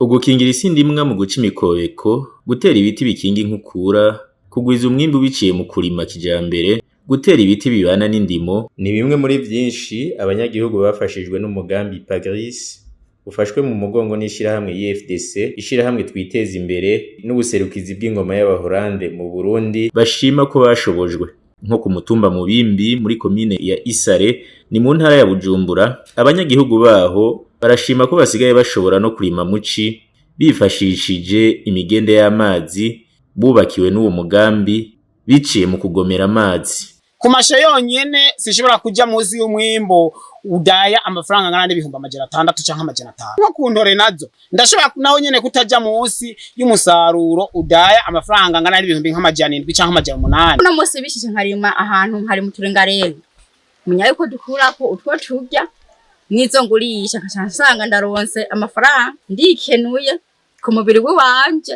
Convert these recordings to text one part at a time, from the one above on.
Ugukingira isi ndimwa mu guca imikobeko, gutera ibiti bikinga inkukura, kugwiza umwimbu biciye mu kurima kijambere, gutera ibiti bibana n'indimo, ni bimwe muri vyinshi abanyagihugu bafashijwe n'umugambi PAGRIS, ufashwe mu mugongo n'ishirahamwe IFDC, ishirahamwe Twiteze Imbere n'ubuserukizi bw'ingoma y'Abahorande mu Burundi, bashima ko bashobojwe. Nko ku mutumba Mubimbi muri komine ya Isare, ni mu ntara ya Bujumbura, abanyagihugu baho barashima ko basigaye bashobora no kurima muci bifashishije imigende y'amazi bubakiwe n'uwo mugambi biciye mu kugomera amazi. Ku mashe yonyene sinshobora kuja musi y'umwimbu udaya amafaranga angana n'600,000 canke 500. Nko ku ntore nazo ndashobora naho nyene kutaja musi y'umusaruro udaya amafaranga angana n'ibihumbi nka 700 canke 800. Uno munsi bishitse nkarima ahantu nkari mu turengarenga, menya yuko dukurako utwo turya n'izo ngurisha, nkaca nsanga ndaronse amafaranga, ndikenuye ku mubiri w'iwanje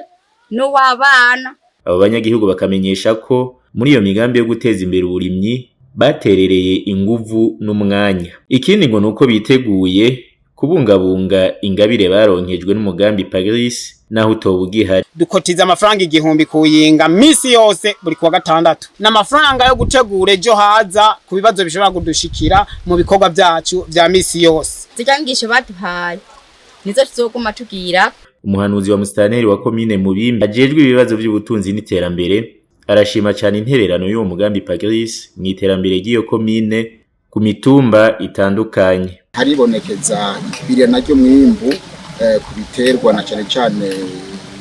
n'uw'abana. Abo banyagihugu bakamenyesha ko muri iyo migambi yo guteza imbere uburimyi baterereye inguvu n'umwanya. Ikindi ngo nuko biteguye kubungabunga ingabire baronkejwe n'umugambi PAGRIS naho utoba ugihari. Dukotiza amafaranga 1000 kuyinga misi yose buri kuwa gatandatu, n'amafaranga yo gutegura ejo haza ku bibazo bishobora kudushikira mu bikorwa vyacu vya misi yose. Zirya nyigisho baduhaye nizo tuzoguma tugira. Umuhanuzi wa musitanteri wa komine Mubimbi ajejwe ibibazo vy'ubutunzi n'iterambere arashima cane intererano y'uwo mugambi PAGRIS mw'iterambere ry'iyo komine ku mitumba itandukanye. Haribonekeza ibirena ry'umwimbu ku biterwa na cane cane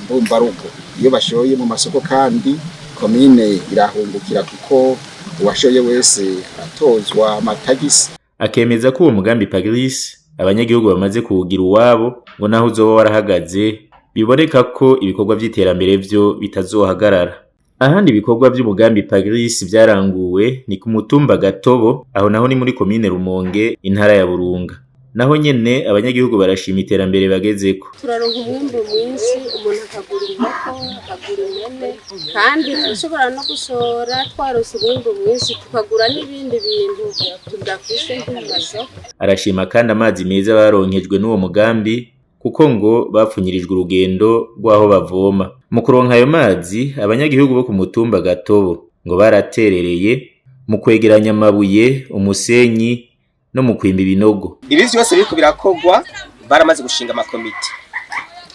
mbumbarugo iyo bashoye mu masoko, kandi komine irahungukira kuko uwashoye wese aratozwa amatagisi. Akemeza ko uwo mugambi PAGRIS abanyagihugu bamaze kuwugira uwabo, ngo naho uzoba warahagaze biboneka ko ibikorwa vy'iterambere vyo bitazohagarara. Ahandi ibikorwa vy'umugambi PAGRIS vyaranguwe ni ku mutumba Gatobo, aho naho ni muri komine Rumonge, intara ya Burunga. Naho nyene abanyagihugu barashima iterambere bagezeko. Turaronka umwimbu mwinshi, umuntu akagura inkoko, akagura impene, kandi turashobora no gushora twaronse umwimbu mwinshi, tukagura n'ibindi bintu tudafise nko mu masoko. Arashima kandi amazi meza baronkejwe n'uwo mugambi, kuko ngo bapfunyirijwe urugendo rw'aho bavoma. Mu kuronka ayo mazi, abanyagihugu bo ku mutumba Gatobo ngo baraterereye mu kwegeranya amabuye, umusenyi no mu kwimba ibinogo. Ibi vyose biriko birakorwa baramaze gushinga amakomite.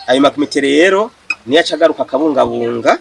Ayo makomite rero niyo aca agaruka akabungabunga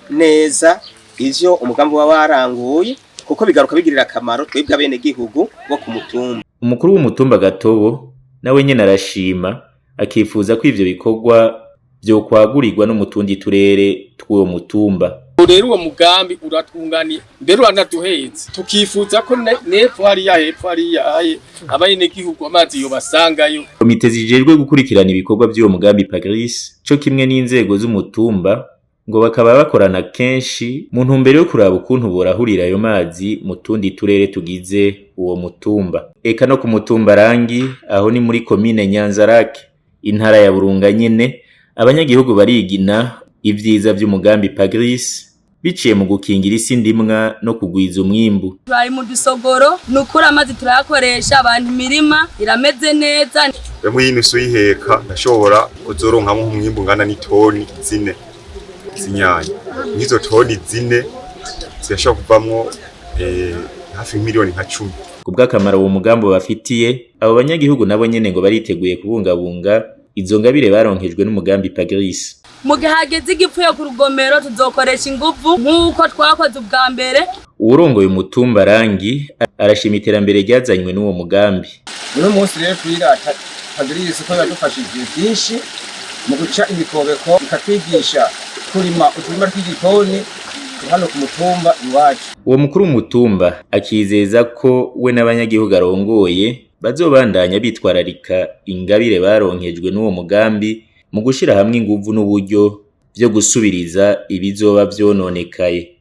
neza ivyo umugambi uba waranguye, kuko bigaruka bigirira akamaro twebwe abenegihugu bo ku mutumba. Umukuru w'umutumba Gatobo nawe nyene arashima, akifuza ko ivyo bikorwa vyokwagurirwa no mu tundi turere tw'uwo mutumba. Rero uwo mugambi uratwunganiye, mbere uranaduhetse, tukifuza ko n'epfo hariya, hepfo hariya aye, abenegihugu amazi yobasangayo. Komite zijejwe gukurikirana ibikorwa vy'uwo mugambi PAGRIS co kimwe n'inzego z'umutumba ngo bakaba bakorana kenshi mu ntumbero yo kuraba ukuntu borahurira ayo mazi mu tundi turere tugize uwo mutumba. Eka no ku mutumba Rangi, aho ni muri komine Nyanzarake, intara ya Burunga nyene, abanyagihugu barigina ivyiza vy'umugambi PAGRIS biciye mu gukingira isi ndimwa no kugwiza umwimbu. Bari mu dusogoro, ni ukuri amazi turayakoresha, abantu imirima irameze neza. Bamwe y'inusu y'iheka ndashobora kuzoronkamwo nk'umwimbu ungana n'itoni 4 z'inyanya. Nk'izo toni 4 zirashobora kuvamwo hafi miliyoni nka 10. Kubw'akamaro uwo mugambi bafitiye abo banyagihugu, nabo nyene ngo bariteguye kubungabunga izo ngabire baronkejwe n'umugambi PAGRIS. Mu gihe hageze igipfuye ku rugomero, tuzokoresha inguvu nk'uko twakoze ubwa mbere. Uwurongoye umutumba Rangi arashima iterambere ryazanywe n'uwo mugambi. Uno munsi rero twirata PAGRIS ko yadufashije byinshi mu guca imikobeko, ikatwigisha kurima uturima tw'igikoni hano ku mutumba iwacu. Uwo mukuru w'umutumba akizeza ko we n'abanyagihugu arongoye bazobandanya bitwararika ingabire baronkejwe n'uwo mugambi mu gushira hamwe inguvu n'uburyo vyo gusubiriza ibizoba vyononekaye.